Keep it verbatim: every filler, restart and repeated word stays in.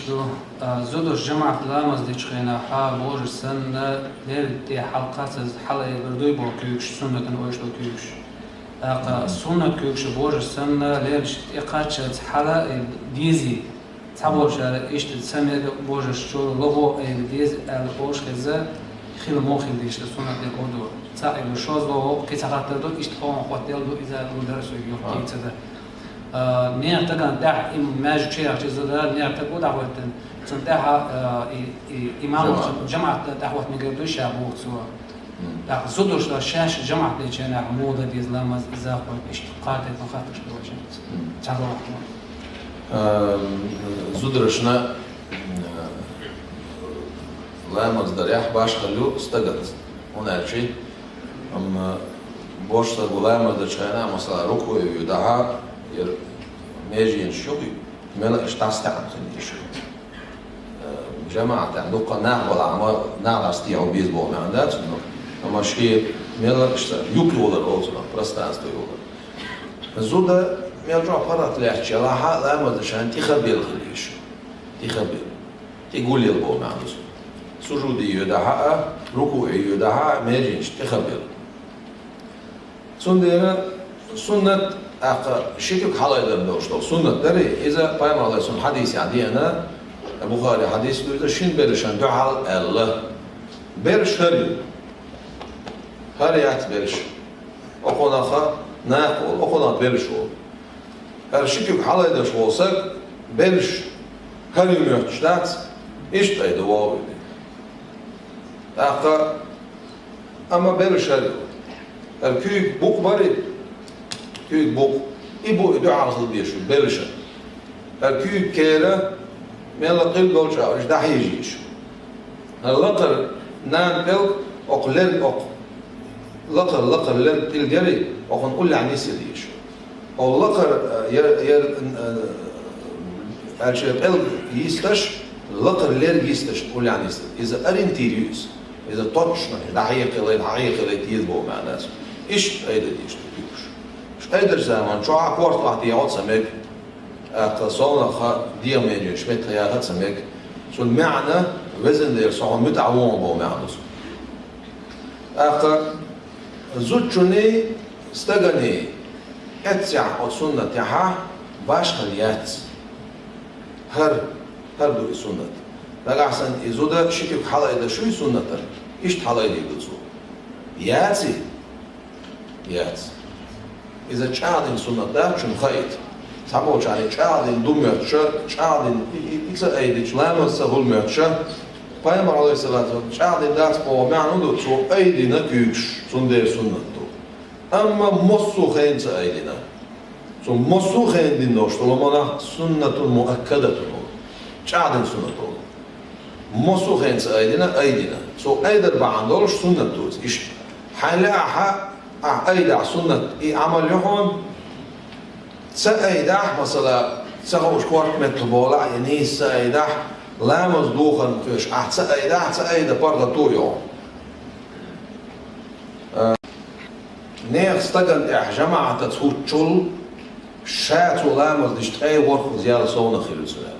Ду, а, зударш жамаӀат ламаз дечу хенахь божарш санна, леррина тӀе хьалакхаччалц хьалаайбар дуй боху куьйгаш, суннатана ойуш долу куьйгаш. ТӀаккха суннат куьйгаш божарш санна, леррина тӀе кхаччалц хьала а дезий? Цхьаболчара иштта ца мега, божарш чуьра лохо айба деза аьлла олуш хеза, хила муха хила дезаш ду, суннат дерг хӀун ду? Цхьаъ айба шозлагӀа, кхин цхьа хаттар ду, иштта хьо хьан хӀоттаделла ду, иза лур дара соьга юха кийча ца дан. А, нехан тагана тӀехь и маьждиг чу яхча, иза да, нехан таг ву дӀахӀоьттина. Цунна тӀехь, а, и, и, имам жамаӀат, жамаӀат тӀехь хӀотта мегар ду ша боху цо. ТӀаккха зударшна шаьш жамаӀат дечу хенахь муха дан деза ламаз, иза хӀоттийна иштта кхатетта хаттарш ду вайшимма. Цхьа вахана. Ам, зударшна, м, ламаз дарехь башхалла ю стагаца. ХӀунда аьлча, амма божарш стаг ву ламаз дечу хенахь, масала, рукуӀе вуьйху дахьа, яра меженаш юкъе, мела иштта дӀасатаьӀна хила йиш ю. Э, жамаӀатехь дуккха нах балахь, амма нах дӀасатехьа беза боху маьӀна дац, но, амма шен мела иштта юкъе валар олу цунах, пространство йолар. Зуда мел чохь паргӀат лаьтташ елахь а, ламаз дечу хенахь тӀе хабелла хила йиш ю. ТӀе хабелла. ТӀе гулъелла боху маьӀна ду цуьнан. Сужуде йоьдахь а, рукуӀе йоьдахь а, меженаш тӀе хабелла. Цундела суннат, тӀаккха ши куьг хьалаайдар долуш долу суннат дарий, иза Пайхамар, Ӏалайхиссалам, хьадисехь деана, Бухари хьадис ду иза, шина берришна дуьхьал аьлла. Берриш хӀара ю. ХӀара яц берриш. Окхунах нах волу, окхунах берриш волу. ХӀара ши куьг хьалаайдеш волу стаг, берриш хӀара ю моьттуш дац, иштта айда вогӀу. ТӀаккха Амма берриш хӀара ю. ХӀара куьйга букъ барий, куьйга букъ, и бу и дуьхьал хила дезаш ю, берриш а. ХӀара куьйга кера, мелла къилга долчу а уьш дӀахьежа йиш ю. ХӀара лакхара нана пӀелг, окху лерг окху. Лакхара, лакхара лерг къилга ярий, окхунна уллехь нисъяла йиш ю. Хьо лакхара, э, яр, яр, э, аьлча пӀелг йисташ, лакхара лерг йисташ уллехь нисъяла. Иза ориентир ю иза. Иза точно, дӀахьекхалайта, хьахьекхалайта деза боху маьӀна дац. Иштта айда дезаш ду куьйгаш. Айдарчу заман чохь а корта охьатехьа ца мега, тӀаккха совнаха дегӀан меженаш меттах яха ца мега. Цуьнан маьӀна, везан Дела, со хьуна муьтӀахь ву хьуна боху маьӀна ду цуьнан. ТӀаккха зудчунний, стаганний эццехь оцу суннатехь башхалла яц. ХӀара, хӀара ду и суннат. Нагахь санна и зуда ши куьг хьалаайдеш вуй суннатана, иштта хьалаайдийр ду цо. Яций? Яц. Иза чӀагӀдина суннат дац, шуна хаийта. Цхьаболчарна чӀагӀдина ду моьттуш, чӀагӀдина и, и, и ца айдича, ламаз ца хуьлу моьттуш. Пайхамар, Ӏалайхиссалату вассалам, чӀагӀдина дац боху маьӀна ду, цо айдина куьйгаш, цундела суннат ду. Амма массо а хенахь ца айдина. Цо массо а хенахь дина долуш долу монах суннатун муаккадатун олу. ЧӀагӀдина суннат олу. Массо а хенахь ца айдина, айдина. Цо айдар бахьана долуш суннат ду иза. Иштта. Хьайна лаахь, ахь айдахь суннат, и Ӏамал ю хьуна. Ца айдахь, масала, ца хууш корта меттах болахь, я нийса ца айдахь, ламаз духарна кхоьруш, ахь ца айдахь, ца айда паргӀато ю хьуна. Нехан стагана тӀехь жамаӀатаца хӀуттучул, ша цо ламаз дича ткъе ворхӀазза ял совнах хир ю цуьнан.